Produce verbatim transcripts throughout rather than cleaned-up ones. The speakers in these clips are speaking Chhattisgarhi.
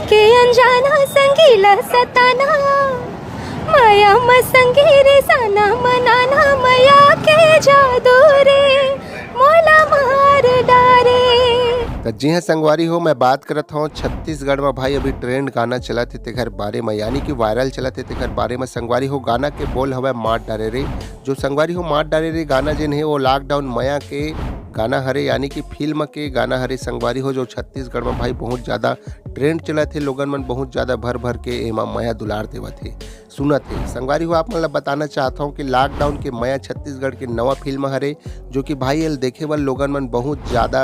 के अनजाना संगी ला सताना, माया म संगी रे साना मनाना, माया के जादू रे मोला मार डारे। त जी हाँ संगवारी हो, मैं बात करत हूँ छत्तीसगढ़ में भाई अभी ट्रेंड गाना चलत हे तेखर बारे में, यानी कि वायरल चलत हे तेखर बारे में संगवारी हो। गाना के बोल हवय मार डारे रे। जो संगवारी हो मार डारे रे गाना जेन हे वो लॉकडाउन मया के गाना हरे, यानी कि फिल्म के गाना हरे संगवारी हो, जो छत्तीसगढ़ में भाई बहुत ज़्यादा ट्रेंड चलत हे। लोगन मन बहुत ज़्यादा भर भर के एमा मया दुलार देवत हे, सुनत हे। संगवारी हो आप मन ला बताना चाहत हूँ कि लॉकडाउन के मया छत्तीसगढ़ के नवा फिल्म हरे, जो कि भाई एल देखे बर लोगन मन बहुत ज़्यादा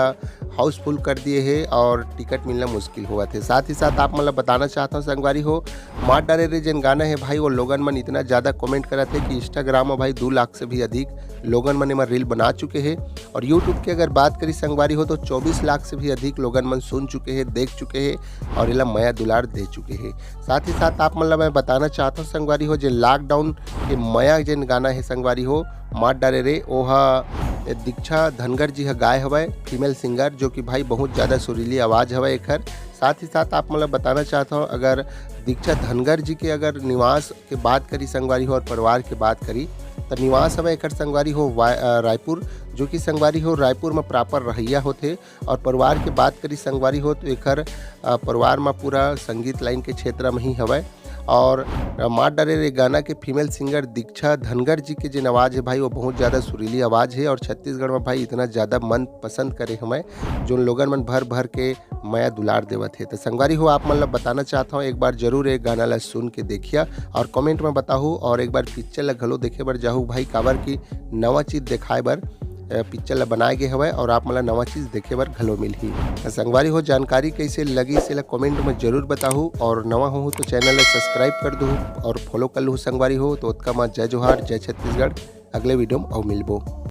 हाउसफुल कर दिए हे और टिकट मिलना मुश्किल होवत हे। साथ ही साथ आप मन ला बताना चाहत हूँ संगवारी हो, मार डारे रे जेन गाना हे भाई, वो लोगन मन इतना ज़्यादा कमेंट करत हे कि इंस्टाग्राम में भाई दो लाख से भी अधिक लोगन मन एमा रील बना चुके हे। और यूट्यूब की अगर बात करी संगवारी हो तो चौबीस लाख से भी अधिक लोगन मन सुन चुके हे, देख चुके हे और एला मया दुलार दे चुके हे। साथ ही साथ आप मन ला मैं बताना चाहत हूँ संगवारी हो, जे लॉकडाउन के मया जेन गाना हे संगवारी हो, मार डारे रे, ओहा दीक्षा धनगर जी ह गाए हवय, फीमेल सिंगर, जो कि भाई बहुत ज़्यादा सुरीली आवाज़ हवय एखर। साथ ही साथ आप मन ला बताना चाहत हूँ, अगर दीक्षा धनगर जी के अगर निवास के बात करी संगवारी हो और परिवार के बात करी, तो निवास हवय एखर संगवारी हो वा-, अ, रायपुर, जो कि संगवारी हो रायपुर में प्रॉपर रहैया होथे। और परिवार के बात करी संगवारी हो तो एखर, अ, परिवार में पूरा संगीत लाइन के क्षेत्र में ही हवय। और, अ, मार डारे रे गाना के फीमेल सिंगर दीक्षा धनगर जी के जेन आवाज़ हे भाई, वो बहुत ज़्यादा सुरीली आवाज़ हे और छत्तीसगढ़ में भाई इतना ज़्यादा मन पसंद करे हवय, जोन लोगन मन भर भर के मया दुलार देवत हे। तो संगवारी हो आप मन ला बताना चाहत हूँ, एक बार जरूर एक गाना ला सुन के देखिया और कमेंट में बताहू और एक बार पिक्चर ला घलो देखे बर जाहू भाई, काबर की नवा चीज़ देखाए बर अ, पिक्चर ला बनाए गे हवय और आप मन ला नवा चीज़ देखे बर घलो मिलही। त संगवारी हो जानकारी कैसे लगी से ला कमेंट में जरूर बताहू और नवा हो तो चैनल ला सब्सक्राइब कर दू और फॉलो कर लू संगवारी हो। तो ओतका मा जय जोहार, जय छत्तीसगढ़। अगले वीडियो में अउ मिलबो।